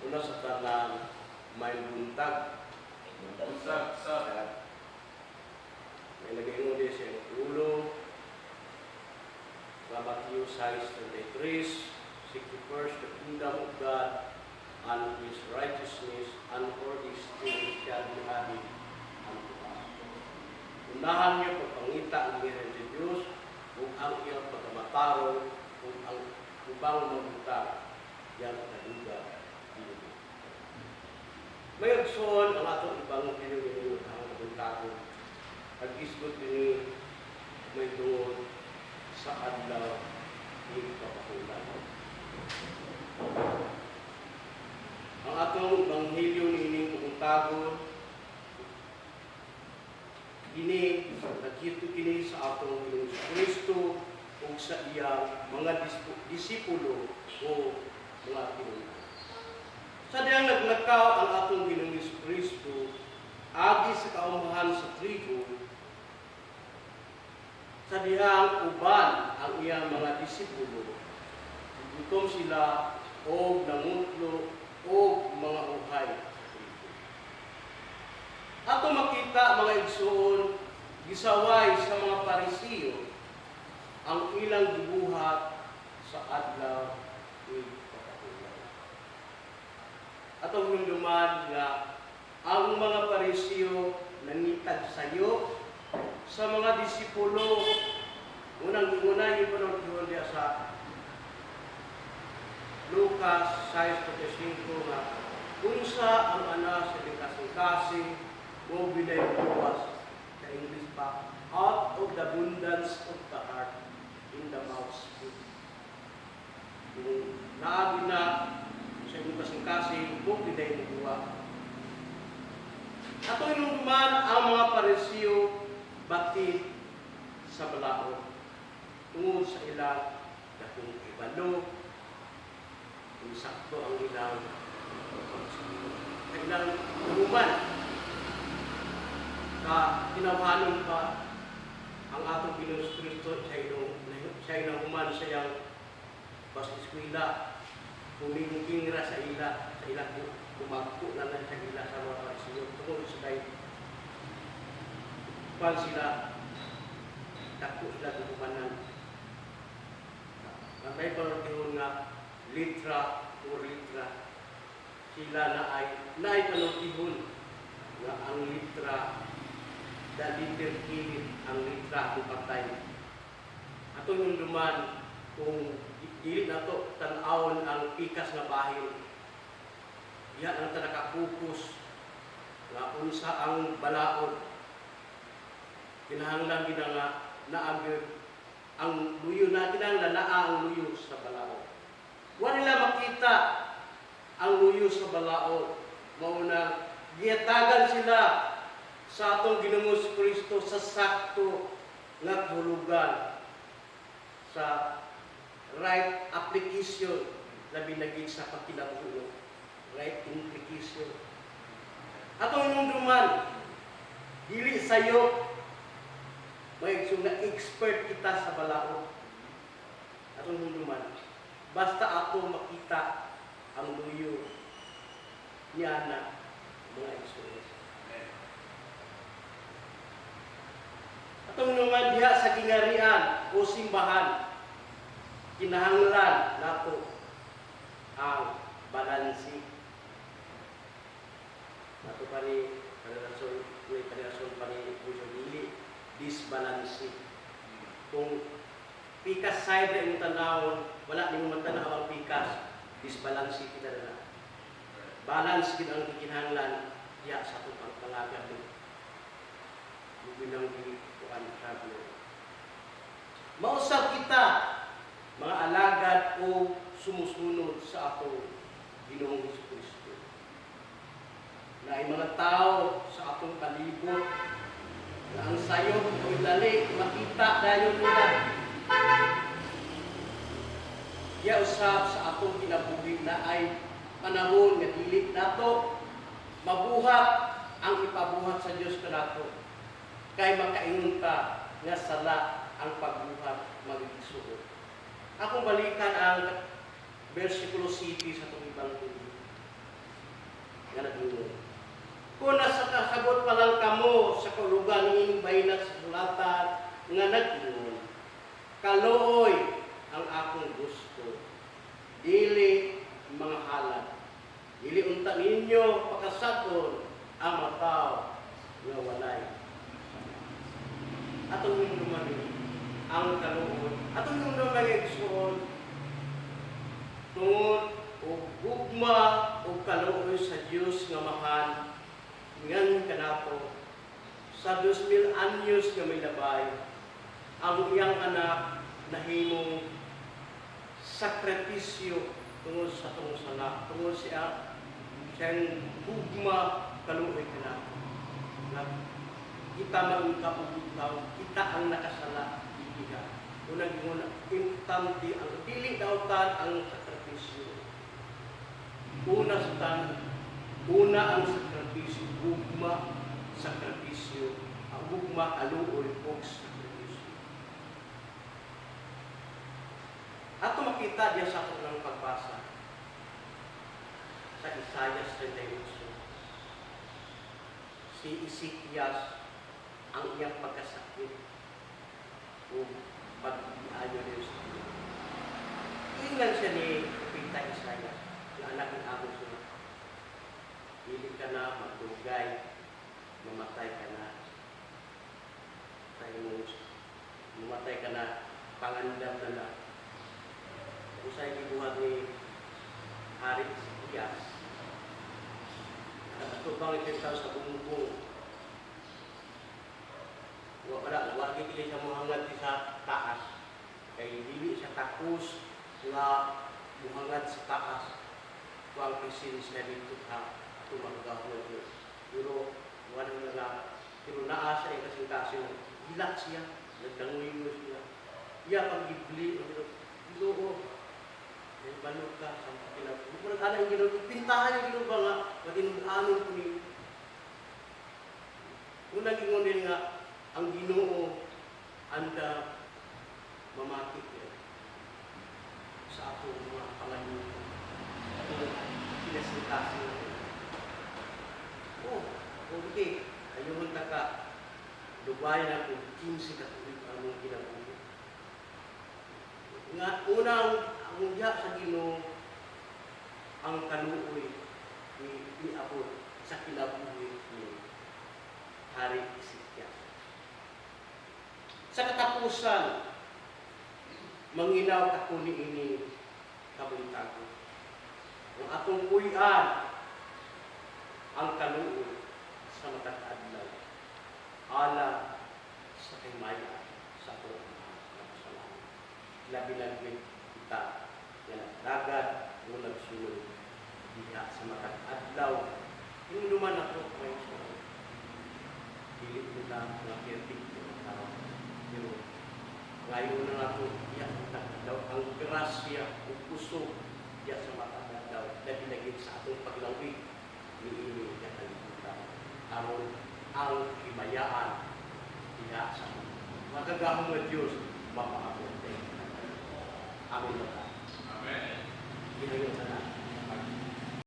Una sa tanan, maayong buntag. Buntag sa. May nag-ingon din siya ng ulo. Matthew 6:33, "Seek ye first the kingdom of God and His righteousness, and all these things shall be added unto us." Unahan niyo pagpangita ang gingharian sa Diyos ug ang iyang pagkamatarong, ug ang ubang mga butang iyang kadugad dinhi. Mga igsoon, ang atong ebanghelyo nining ang kabuntagon. Nag-isgot dinhi may tungod sa adlaw ni Kapahulan. Ang atong ebanghelyo niining kabuntagon kini nagkito kini sa atong Ginoong Kristo ug sa iyang mga disipulo o mga tinunan. Sa diyang naglakaw ang atong Ginoong Kristo agi sa kaumahan sa trigo, sa dihang uban ang iyang mga disipulo, gutom sila og nangutlo og mga uhay sa trigo. Ato makita, mga igsoon, gisaway sa mga Parisiyo ang ilang gibuhat sa adlaw ni Kapahulan. Atong hinumduman nga ang mga Parisiyo nangitag sayo sa mga disipulo. Unang una yung panultihon diya sa Lucas 6:35 nga unsa ang ana sa kasing-kasing mao gyuy gawas, sa English pa, "Out of the abundance of the heart in the mouth speak." Kung naagi na sa imong kasing-kasing, mao gyuy mubuha. Ato hinumduman, ang mga Parisiyo batid sa balaod tungod sa ilang dakong ibalo kung sakto ang ilang sa ilang human ka tinawhanon pa ang atong Ginoong Kristo sa ilang human sa iyang bas eskwela, kumingking ra sa ila, kumagko na lang sa ila sa mga Parisiyo tungod sa kay kwan sila, dako sila gumanan. May panultihon nga litra por litra sila na ay naay panultihon nga ang litra, the liter kilit, ang litra patay. Atong hinumduman, kung dili nato tan-awon ang pikas nga bahin, diha lang ta nakapokus nga unsa ang balaod. Kinahanglan gid nga naag ang luyo na, kinahanglan naa ang luyo sa balaod. Wa nila makita ang luyo sa balaod, mao na giyatagan sila sa atong Ginoong Kristo sa sakto nga kahulugan, sa right application, labi na gid sa pagkinabuhi, right implication. Atong hinumduman, dili sayo may nga expert kita sa balaod. Atong hinumduman, basta ato makita ang luyo niya na, mga igsoon. Atong naman diha sa gingarian o simbahan, kinahanglan nato ang balansi. Nato pa ni kanalason, may kanalason pa ni Puso, dili disbalansi. Kung pikas side ra imong tanawon, wala nimo matanaw ang pikas, disbalansi kita na. Balance gid ang gikinahanglan diha sa atong pagpalagad ni bilang kuan traveler. Mausab kita mga alagad o sumusunod sa atong Ginoong Kristo. Na ay mga tao sa atong palibot na ang sayop o dali makita dayon nila. Diya usab sa atong kinabuhi na ay panahon nga dili nato mabuhat ang ipabuhat sa Dios kanato. Kay makaingon ta nga sala ang pagbuhat, mga igsoon. Akong balikan ang versikulo 7 sa atong ebanghelyo. Nga nag-ingon. Kung nasa kasabot pa lang kamo sa kaulugan ng bahin sa sulatan nga nag-ingon, "Kaluoy ang akong gusto, dili mga halad. Dili unta ninyo pakasad-on ang mga tao nga walay." Atong hinumduman ang kaluoy. Atong hinumduman, igsoon, tungod og gugma o kaluoy sa Dios nga Amahan ngan kanato, sa 2000 anyos nga may labay, ang iyang anak nahimong sakripisyo tungod sa atong sala, tungod siya siyang gugma, kaluoy kanato na kita man kaugutaw, kita ang nakasala iha. Unang ingon, importante ang dili dautan ang sakripisyo. Una sa tanan, una ang sakripisyo, gugma, sakripisyo, ang gugma, kaluoy, ug sakripisyo. Ato makita diya sa akong ng pagbasa sa Isaiah 38. Si Ezekias, ang iyang pagkasakit o pag-iayo niyo sa Ginoo. Ingnan siya ni Propeta Isaiah, na anak ni Amos niya, "Dili ka na magdugay, mamatay ka na sa imong, mamatay ka na, pangandam na na." Usay gibuhat ni Hari Ezekias? Nakatubang siya sa bumbong. Wa pa wa gid siya muhangad sa taas. Kay dili siya takos nga muhangad sa taas. Wa ang presensya dito sa tumanggaho Diyos. Pero wala na nga, pero naa sa iyang kasing-kasing, hilak siya, nagdangoy siya. Iya pang gibli, "Ginoo, may balog ka sa kinabuhi." Murag ana yung Ginoo, pintahan yung Ginoo ba nga, matinud-anon ko ni. Unang ingon din nga, ang Ginoo anda mamati niya sa atong mga pangayuto. Atong kinasingkasing. Oh, okay. Ayun ta ka, dubay na kung 15 ka tuig ang among kinabuhi. Nga unang ang uya sa Ginoo, ang kaluoy ni niabot sa kinabuhi ni Hari Ezekias. Sa katapusan, manginaw ako niini kabuntagon. Ang atong puy-an ang kaluoy sa matag adlaw ala sa himaya sa atong kasalanan. Labi na gyud kita nga nagdagad o nagsunod diha sa matag adlaw. Hinumduman ako ngayon sa dili ko na mga perfecto nga tao. Pero ngayon na nato diha sa matag adlaw ang grasya ug kusog diha sa matag adlaw, labi na gyud sa atong paglawig niini nga kalibutan aron ang himayaan diha sa makagagahom nga Dios mapaabot. Amen ba? Amen. Ginayon sa na.